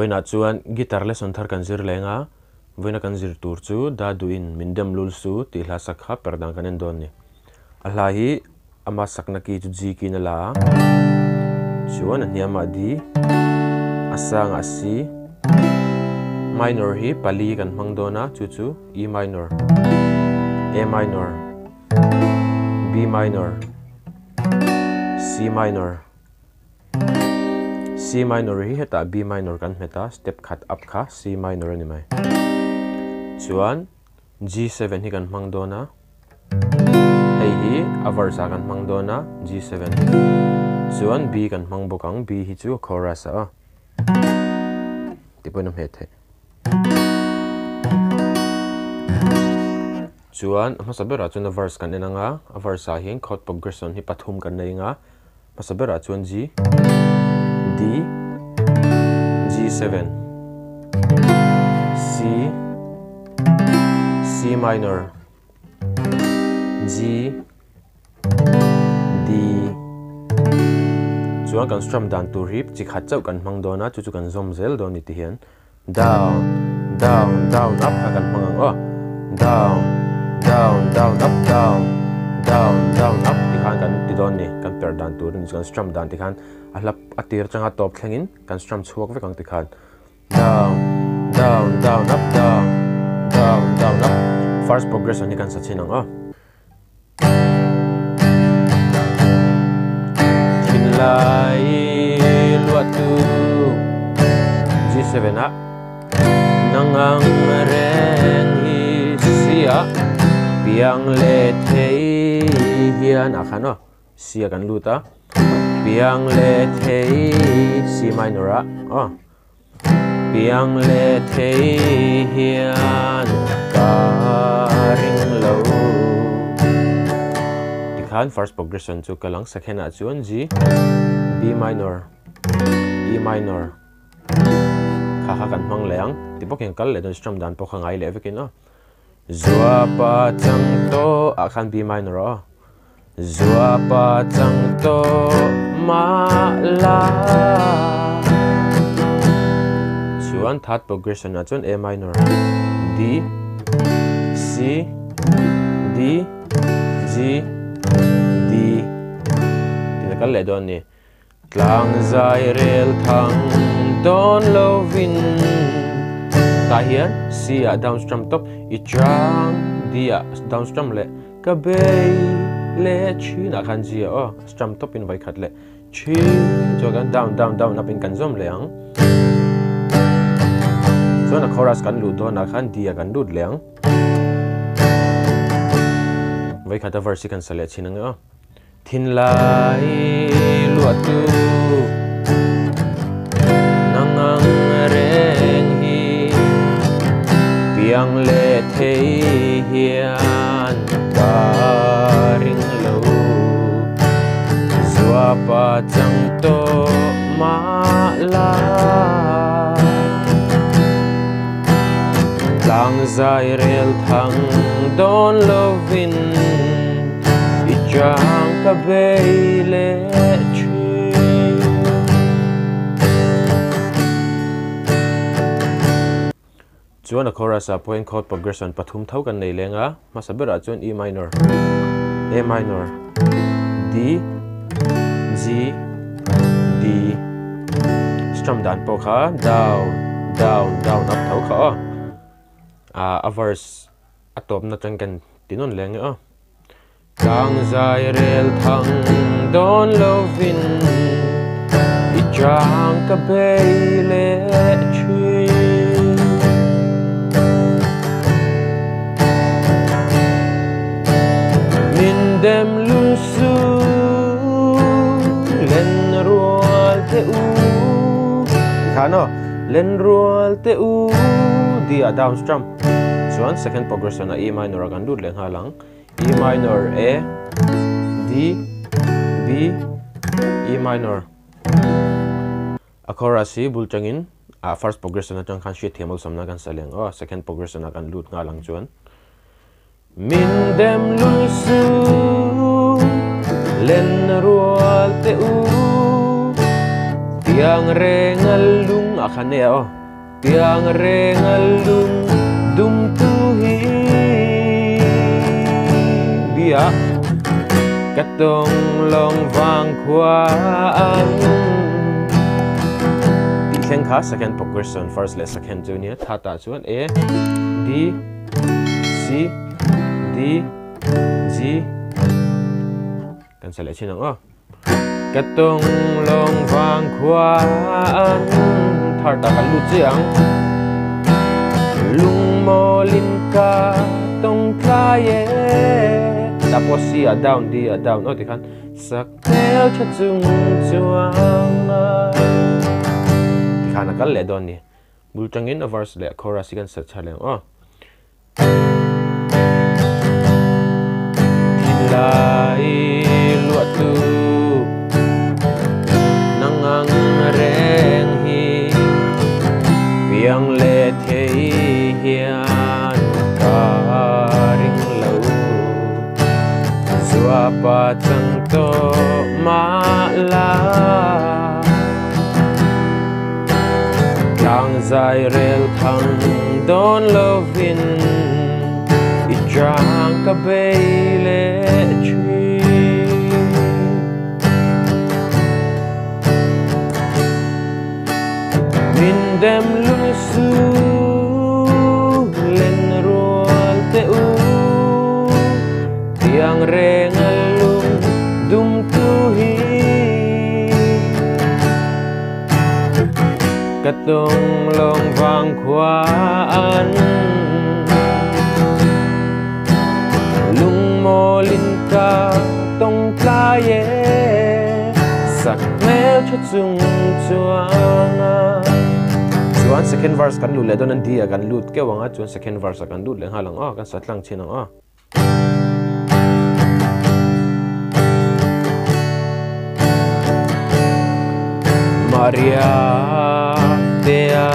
Vawiinah chuan guitar lesson thar kan zir leng a, vawiina kan zir tur chu Da Duhin Min Dem Lul Su tih hla sak kha per dan kan en dawn ni. A hla hi ama sakna ki chu G kiin a la a, chuan a hniamah D, a sangah C, minor hi pali kan hmang dawn a, chu chu E minor, A minor, B minor, C minor. C minor hi hetah B minor kan hmet a, step khat up kha C minor a ni mai. Chuan G7 hi kan hmang dawn a, hei hi a verse ah kan hmang dawn a G7. Chuan B kan hmang bawk ang, B hi chu chorus ah aw. Ti pawhin a hmet theih. Chuan a hmasa berah chuan a verse kan en ang a, a verse ah hian chord progression hi pathum kan nei ang a, hmasa berah chuan G, D, G7, C, C minor, G, D. Chuan kan strum dan tur hi chi khat chauh kan hmang dawn a, chu chu kan zawm zel dawn ni ti hian down, down, down, up kha kan hmang ang aw. Down, down, down, up, down, down, down, up ti khan kan ti dawn ni, kan per dan tur ni chu kan strum dan ti khan a hla a tir atanga tawp thlengin kan strum chhuak vek ang ti khan. Down, down, down, up, down, down, down, up. First progression hi kan sa chhin ang aw. Thinlai luatu G7 ah Nangang reng hi sia Piang leh thei hian ah khan aw C ah kan lut a Piang leh thei C minor ah aw Piang leh thei hian ka ring lo. Tikhan first progression chu ka lang second ah chuan G, B minor, E minor kha kha kan hmang leh ang. Ti bawk hian kal leh dawn strum dan pawh kha ngai leh vekin aw. Zuapa chang tawh ah khan B minor aw. Zuapa chang tawh mah la. Chuan third progression ah chuan A minor, D, C, D, G, D tin a kal leh dawn a ni. Tlang zai rel thang dawn lovin tah hian C ah down strum tawp i chang D ah down strum leh ka bei leh thin ah khan G ah aw strum tawp in vawi khat leh thin chuan kan down down down up in kan zawm leh ang chuan a chorus kan luh dawn ah khan D ah kan lut leh ang vawi khat a verse hi kan sa leh thin ang e aw. Thinlai luahtu nangang reng hi piang leh thei hian ka ring lo. Zuapa chang tawh mah la. Tlang zai rel thang dawn lovin i chang ka bei leh thin. Chuan a chorus ah pawhin chord progression pathum tho kan nei leng a, hmasa berah chuan E minor, A minor, D, G, D. Strum dan pawh kha down, down, down up tho kha aw. Ah a verse a tawpna atang kan ti nawn leh ang e aw. Tlang zai rel thang dawn lovin i chang ka bei leh thin. Min dem lun su len rual te u. Tikhan aw, len rual te u D ah down strum. Chuan second progression ah E minor ah kan lut leh nghal ang. E minor, A, D, B, E minor. A chorus hi bul tangin ah first progression atang khan hriat thiam awlsamna kan sa leng aw, second progression ah kan lut nghal ang chuan. Min dem lul su len rual te u. Tiang reng a lung ah khan nei a aw. Tiang reng a lung dum tu hi B ah ka tawng lawng vang khua an tih thleng kha second progression first leh second chu nia third ah chuan A D C D G Kan sa leh chin ang aw. Ka tung lawng vang khua an thar ta kan lut chiah ang. Lungmawlin ka tawng tlai e. Ta pawh C ah down D ah down aw tikhan sak hmel tha chung chuang a. Tikhan a kal leh dawn ni. Bul tangin a verse leh chorus hi kan sa tha leh ang aw. Thinlai luahtu nang ang reng hi piang leh thei hian ka ring lo. Zuapa chang tawh mah la. Tlang zai rel thang dawn lovin i chang ka bei leh thin. Min dem lul su len rual teh u, tiang reng a lung dum tu hi. Ka tung lawng vang khua an lungmawlin ka tawng tlai e sak hmel tha chung chuang a. Chuan second verse kan lut leh dawn an D ah kan lut keuh ang a, chuan second verse ah kan lut leh nghal ang aw, kan sa tlang chin ang aw. Maria tea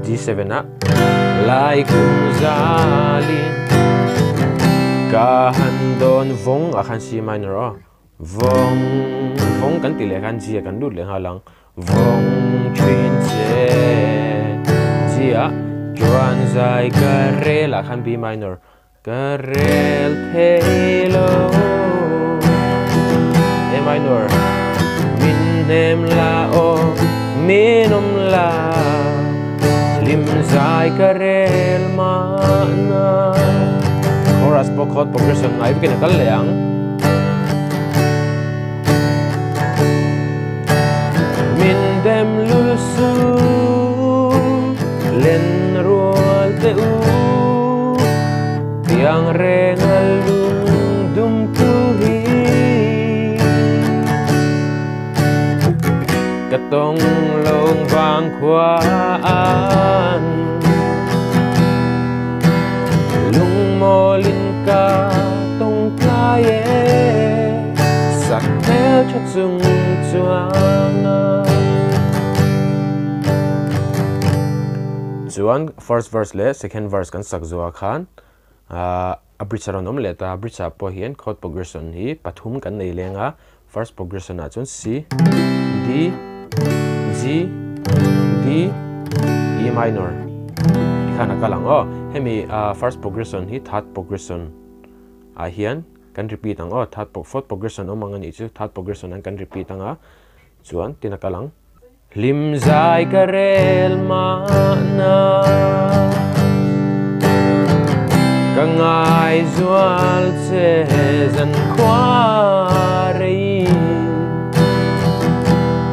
G7 ah Lai kum zalin ka han dawn vawng ah khan C minor aw vawng vawng kan tih leh khan G ah kan lut leh nghal ang Vawng thin che G ah chuan zai ka rel ah khan B minor ka rel thei lo A minor min hnem la aw min awm la hlim zai ka rel mahna Chorus pawh chord progression ngai vekin a kal leh ang. Min dem lul su len rual teh u tiang reng a lung dum tu hi ka tawng lawng vang khua an lungmawlin ka tawng tlai e sak hmel tha chung chuang a. Chuan first verse leh second verse kan sak zuah khan a bridge a rawn awm leh ta, bridge ah pawh hian chord progression hi pathum kan nei leng a, first progression ah chuan C, D, G, D, E minor tikhan a kal ang aw, hemi first progression hi third progression ah hian kan repeat ang aw, third fourth progression awm ang a nih chu, third progression an kan repeat ang a, chuan tin a kal ang. Hlim zai ka rel mahna ka ngai zual che zan khua rei.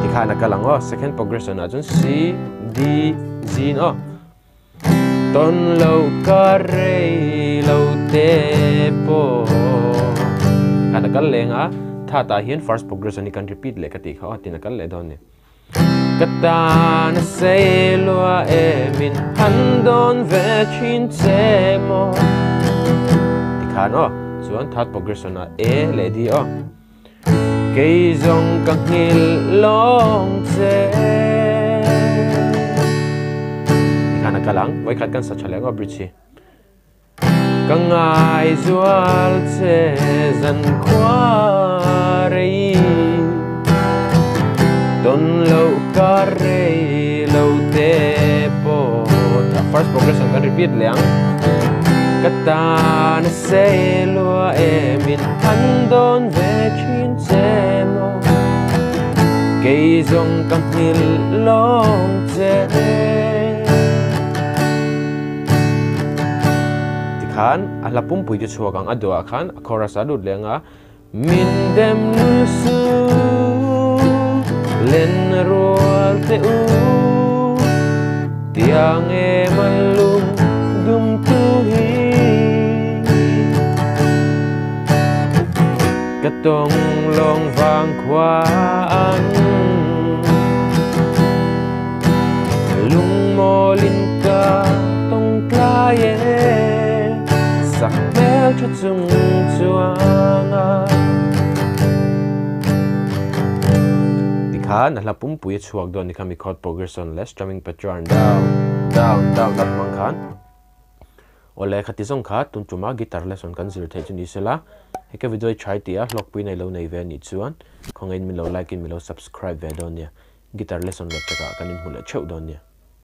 Tikhan a kal ang aw, second progression ah chuan C, D, G in aw. Tawn lo ka rei lo te pawh khan a kal leng a, that ah hian first progression hi kan repeat leh ka tih kha aw tin a kal leh dawn a ni. Ka tan a sei lua e min han dawn ve thin che maw tikhan aw chuan third progression ah A leh D aw. Kei zawng ka nghilh lawng che. Tikhan a kal ang, vawikhat kan sa tha leh ngawt bridge hi. Ka ngai zual che zan khua rei. progression kan repeat leh ang. Ka tan a sei lua em in han dawn ve thin che maw kei zawng ka nghilh lawng che. Tikhan a hla pumpui chu chhuak ang a duhah khan a chorus a lut leh ang a. Min dem su len rual te u tiang em a lung dum tu hi ka tawng lawng vang khua an lungmawlin ka tawng tlai e sak hmel tha chung chuanga tikhan a hla pumpui a chhuak dawn ni kha mi chord progression leh strumming pattern down down down up hmang khan Awle khati zawng kha tun tuma guitar lesson kan zir theih chu ni sela he ka video hi try tih a hlawkpui nei lo nei ve anih chuan khawngaihin min lo like in min lo subscribe ve dawn nia guitar lesson leh takah kan inhmu leh theuh dawn nia.